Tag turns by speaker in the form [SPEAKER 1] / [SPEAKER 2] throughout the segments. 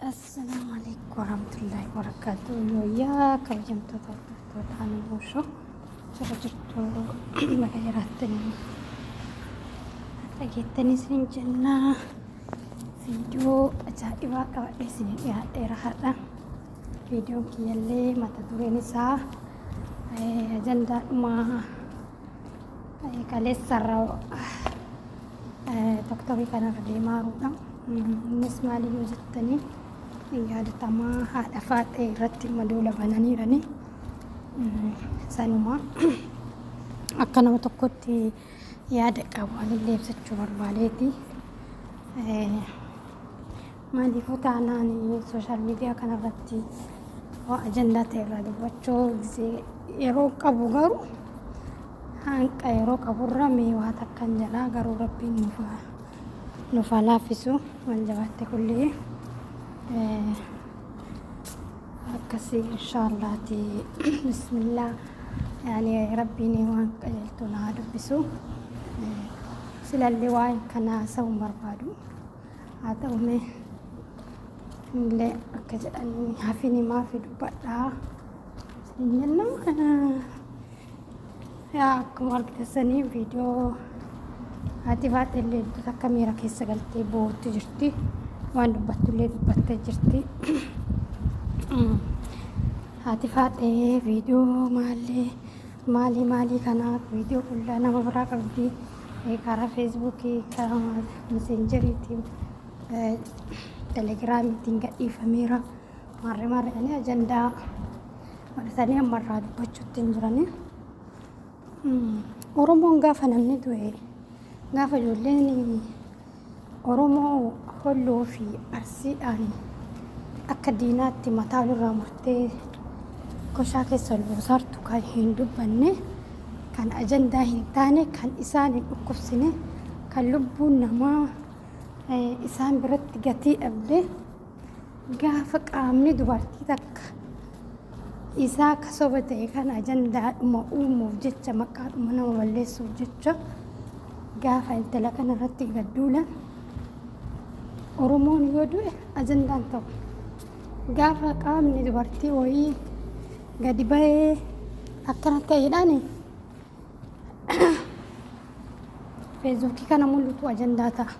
[SPEAKER 1] Assalaamu alaikum warahmatullahi wabarakatuh. Yooyyaa kabajamtoota hordoftoota Aannan Buushoo jira jirtu baga jiraattanii dhageettanii isin jennaa viidiyoo ajaa'ibaa qabadhee isin dhiyaadheera har'a. Viidiyoon kiyyallee mata dureen isaa ajandaadhuma kaleessarra toktokii kanarra deemaa jiruudha. Innis maali yoo jettanii yaadatamaa haadha faaxee irratti maduula bananiirani. Sanuma akka nama tokkotti yaada qabu anillee ibsachuu barbaadeeti. Maaliifuu taanaan sooshaal miidiyaa kanarratti waa ajandaa ta'e irraa dubbachuu yeroo qabu garuu hanqa yeroo qaburra mee waa takkan jedha garuu rabbiin nuuf haa laaffisu waan jabaatte kulli akkasii inshaallaati bismillah yaani rabbiin waan qajeeltu na haa dubbisu silallee waan kana haasa'uu hin barbaadu haa ta'u mee illee akka jedhan hafini maafi dubbadhaa isin jenna. Yaa akkuma argitanii viidiyoo haati faaxee illee hedduu takka miira keessa galtee boo'utti jirti. Waan dubbattu illee dubbattee jirti. Haati faaxee viidiyoo maalii maalii maalii kana viidiyoo qullaa nama biraa qabdi. Karaa feesbuukii, karaa miseenjeriitiin, telegiraamiitiin gadhiifameera. Maarree maarree ajandaa godhatanii ammarraa dubbachuutti hin jiranii. Oromoon gaafa namni du'e gaafa ijoolleen Oromoo Holloo fi Arsiidhaan akka diinaatti mataa walirraa murtee koshaa keessa ol buusaartu kan hin dubbanne kan ajandaa hin taane kan isaan hin dhukkubsine kan lubbuun namaa isaan biratti gatii dhabde gaafa qaamni dubartii takka isaa akka soba ta'e kan ajandaadhuma uumuuf jecha maqaadhuma nama balleessuuf jecha gaafa intala kana irratti gad duulan Oromoon yoo du'e ajandaan ta'u. Gaafa qaamni dubartii wayii gadi bahee akkana ta'eedhaan feesbuukii kana mul'atu ajandaa ta'a.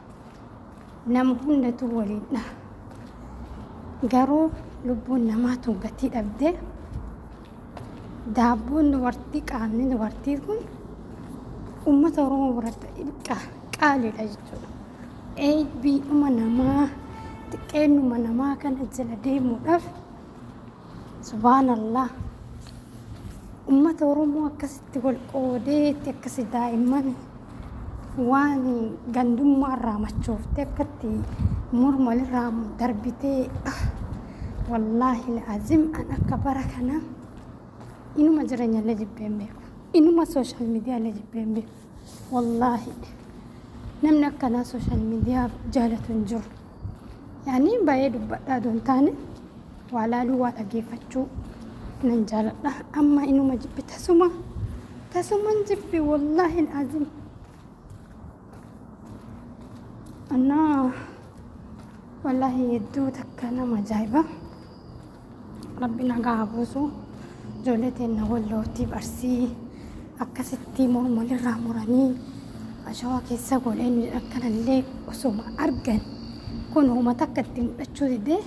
[SPEAKER 1] Nama hundatu waliin dhaha. Garuu lubbuun namaa tun gatii dhabdee daabboon dubartii qaamni dubartii kun uummata Oromoo biratti qaaliidha jechuudha. Eebbiidhuma namaa xiqqeennuma namaa kana jala deemuudhaaf subhaanallah uummata Oromoo akkasitti wal qoodeetti akkasi daa'imman waan gandummaa irraa machooftee akkatti morma walirraa darbitee wallaahi azim an akka bara kana inuma jireenya illee jibbee hin beeku inuma sooshaal miidiyaa illee jibbee hin beeku wallaahi namni akkanaa sooshaal miidiyaa jaalatu hin jiru yaani baay'ee dubbadhaa osoo hin taane waa laaluu waa dhageeffachuu nan jaaladha amma inuma jibbi tasuma tasuman jibbi wallaahi azim Annaa wallaahi hedduu takka nama ajaa'iba. Rabbi nagaa haa buusu. Ijoollee teenna wallootiif arsii akkasitti morma walirraa muranii ashawaa keessa godheen akkanallee osoma argan kun homa takka itti mul'achuu didee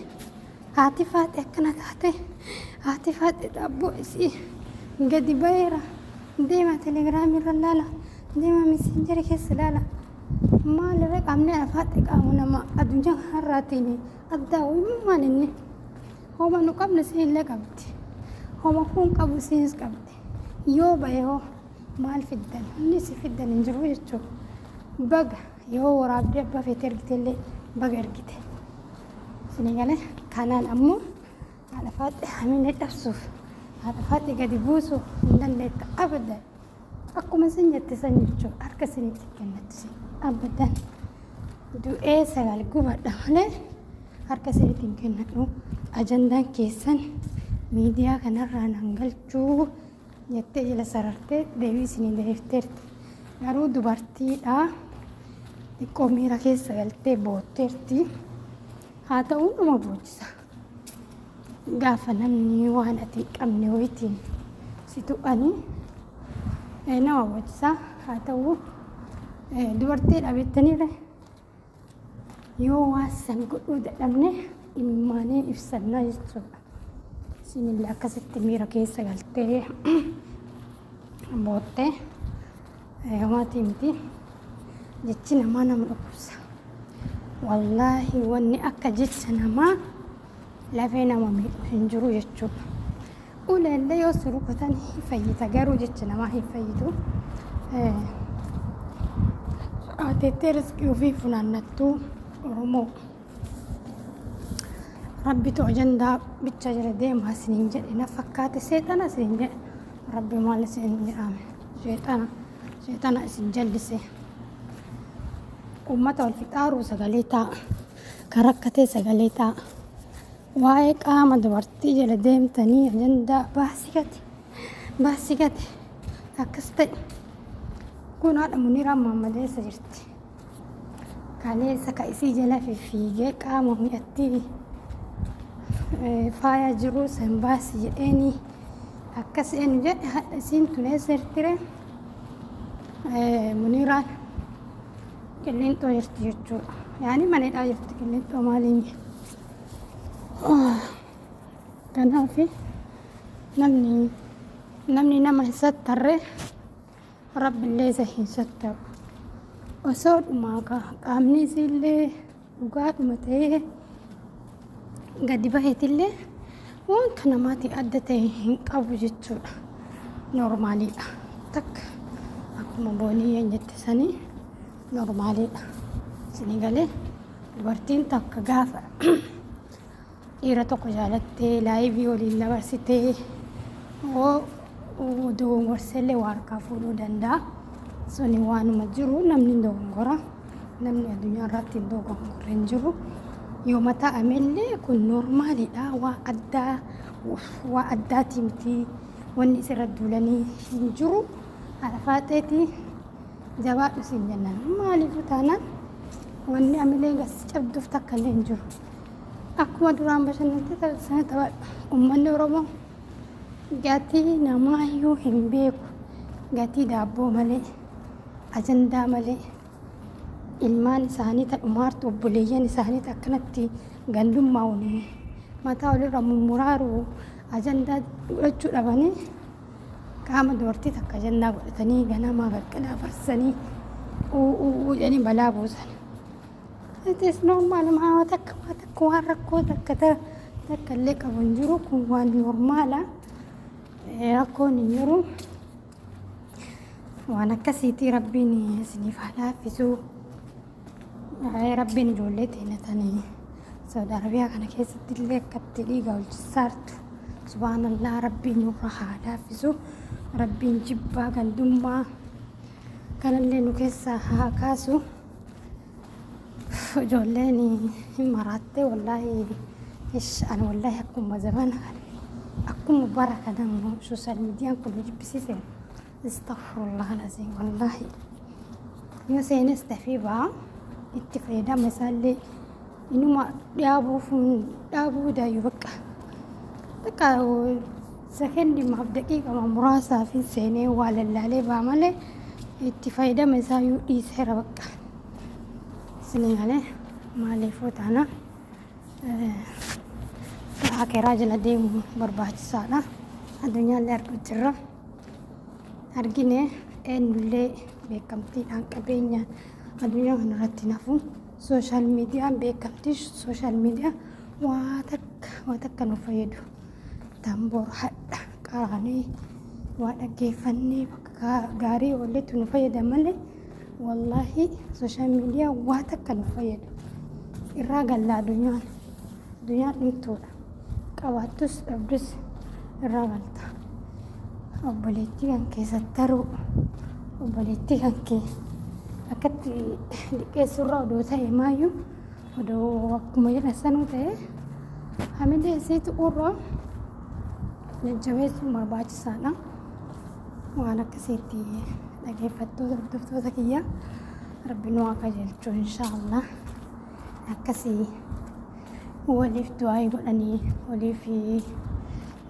[SPEAKER 1] haati faaxee akkana taate haati faaxee daabboo isii gadi baheera deema telegiraamii irra laala deema miseenjeri keessa laala Maalirra qaamni afaatti qaamu nama addunyaa kanarraatiin addaa wayii maal inni homa nu qabne isiinillee qabdi homa kun qabu isiinis qabdi yoo bahe hoo maal fiddan inni isin fiddan hin jiru jechuudha baga yoo waraabdee abbaa feete ergitellee baga ergite isinii galee kanaan ammoo haadha faaxee hamilee cabsuuf haadha faaxee gadi buusuuf hin dandeetta abadan. Akkuma isin jette san jechuudha harka isinitti kennatti isin abadan du'ee sagal gubadha malee harka isinitti hin kennadhu ajandaan keessan miidiyaa kanarraa nan galchuu jettee jala sarartee deebii isinii deebifteerti garuu dubartiidha xiqqoo miira keessa galtee bootteerti. Haa ta'u dhuma boochisa. Gaafa namni waan ati hin qabne wayitiin si tuqanii nama boochisa. Haa ta'u dubartii dhabettaniire yoo waan san godhuu dadhabne imimmaanii ibsannaa jechuudha. Isinillee akkasitti miira keessa galtee boottee homaatii miti. Jechi namaa nama dhukkubsa. Wallaahi wanni akka jecha namaa lafee nama miidhu hin jiru jechuudha. Uleellee yoo si rukutan hin fayyita, garuu jecha namaa hin fayyitu. Ateettee riskii ofii funaannattuu Oromoo. Rabbitu ajandaa bicha jala deemaa isiniin jedhe na fakkaate, seexana isiniin jedhe. Rabbi maal isiniin jedhame? Seexana, seexana isin jallise. Uummata wal fixaaruu sagalee ta'a. Kan rakkatee sagalee ta'a. Waa'ee qaama dubartii jala deemtanii ajandaa baasii gate, baasii gate, akkas ta'e. Kun haadha Muniiraa Maammadeessa jirti. Kaleessa ka isii jala fiffiigee qaama mi'attii faaya jiruu san baasi jedheeni akkas eenyu jedhe, hadha isiin tun eessa jirtire? Muniiraan Qillinxoo jirti jechuudha. Yaani manidhaa jirti Qillinxoo maaliin. Kanaaf namni nama hin sattarre Rabbillee isa hin sattaru. Osoo dhumaa qaamni isiillee dhugaadhuma ta'ee gadi baheetillee waan kan namaatii adda ta'e hin qabu jechuudha. Normaaliidha. Takka akkuma booniyyeen jette sanii normaaliidha. Isinii galee, dubartiin takka gaafa dhiira tokko jaalattee life waliin dabarsitee hoo dogongorsellee waa harkaa fuudhuu danda'a. Suni waanuma jiru, namni hin dogongora. Namni addunyaa irratti hin dogongorre hin jiru. Yoo mata'amellee kun normaaliidha. Waa addaa, waa addaati miti. Wanni isirra duulanii hin jiru. Haadha faaxeetii jabaadhu siin jennaan. Maaliif taanaan wanni amilee gas cabduuf takka illee hin jiru. Akkuma duraan bashannantee sana taphadhu. Uummanni Oromoo gatii namaayyuu hin beeku. Gatii daabboo malee, ajandaa malee, ilmaan isaanii ta dhumaartu, obboleeyyan isaanii akkanatti gandummaa waliin mataa walirra mummuraaru ajandaa godhachuu dhabanii qaama dubartii takka ajandaa godhatanii ganamaa galgalaa farsanii uu jedhanii balaa buusan. It is normal, maa takka waa takka waan rakkoo takka takka illee qabu hin jiru, kun waan normaala, rakkoon hin jiru. Waan akkasiitii Rabbiin isiniif haa laaffisu. Rabbiin ijoollee teenya tanii Saudi Arabiyaa kana keessatti illee akkatti dhiiga olchisaartu. Subhaanallah, Rabbiin nurra haa laaffisu. Rabbiin jibbaa gandummaa kanallee nu keessaa haa kaasu. Ijoolleen hin maraatte wallaahi. Ish, ani wallaahi akkuma zamana kana, akkuma bara kana immoo social miidiyaan kun nu jibbisiise. Astaghfirullah alazim, wallaahi yoo seenes dafee ba'a, itti fayyadama isaallee inuma dhaabuuf dhaabuu daayyuu bakka bakka sekendimaaf daqiiqama muraasaaf seenee waa lallaalee ba'a malee itti fayyadama isaa yoo dhiiseera bakka. Isinii malee maaliifuu taana akeeraa jala deemu barbaachisaadha. Addunyaallee arguu jirra. Argine, eenyullee beekamtiidhaan qabeenyaan addunyaa kanarratti nafu. Social miidiyaan beekamtii social miidiyaa waa takka waa takka nu fayyadu. Tamboor hadha qaraanee waa dhaggeeffannee bakka gaarii oolletti nu fayyada malee wallaahi social miidiyaa waa takka nu fayyadu. Irraa galla, addunyaan addunyaan dhumtuudha. Qabaattus dhabdus irraa galta. Obboleettii kan kee sattaruu, obboleettii kan kee akkatti liqeessurraa odoo ta'e maayyuu, odoo akkuma jedhan sanuu ta'e, hamilee isii tuqurraa jajjabeessuun barbaachisaadha. Waan akkasiitti dhageeffattoota, hordoftoota kiyya, Rabbi nu haa qajeelchu inshaallah. Akkasii. Waliif du'aayii godhanii waliif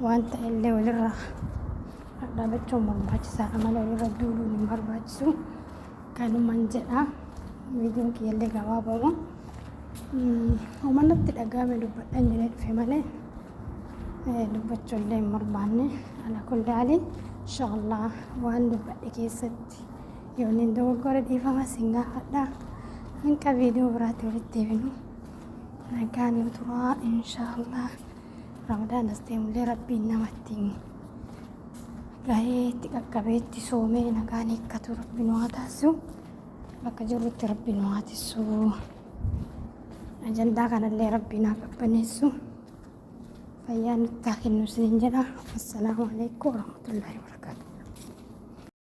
[SPEAKER 1] waan ta'ellee walirra dhaabachuun barbaachisaadha malee walirra duuluun hin barbaachisu. Kanuman jedha. Viidiyoon kiyyallee gabaabama. Uummanatti dhaga'ame dubbadhan jedhee dhufe malee dubbachuullee hin barbaanne. Ala kulli haali inshaallah waan dubbadhe keessatti yoon hin dogoggore dhiifama sin gaafadha. Hanqa viidiyoo biraatti walitti deebinu nagaan nu turaa inshaallah. Ramadaan as deemullee Rabbiin namatti gahee itti qaqqabee itti soomee nagaan hiikkatu Rabbi nu haa taasisu. Bakka jirrutti Rabbi nu haa tiksu. Ajandaa kanallee Rabbi naa qabbaneessu. Fayyaa nutti haa kennu isiniin jedha. Assalaamu alaikum warahmatullaahi wabarakaatuh.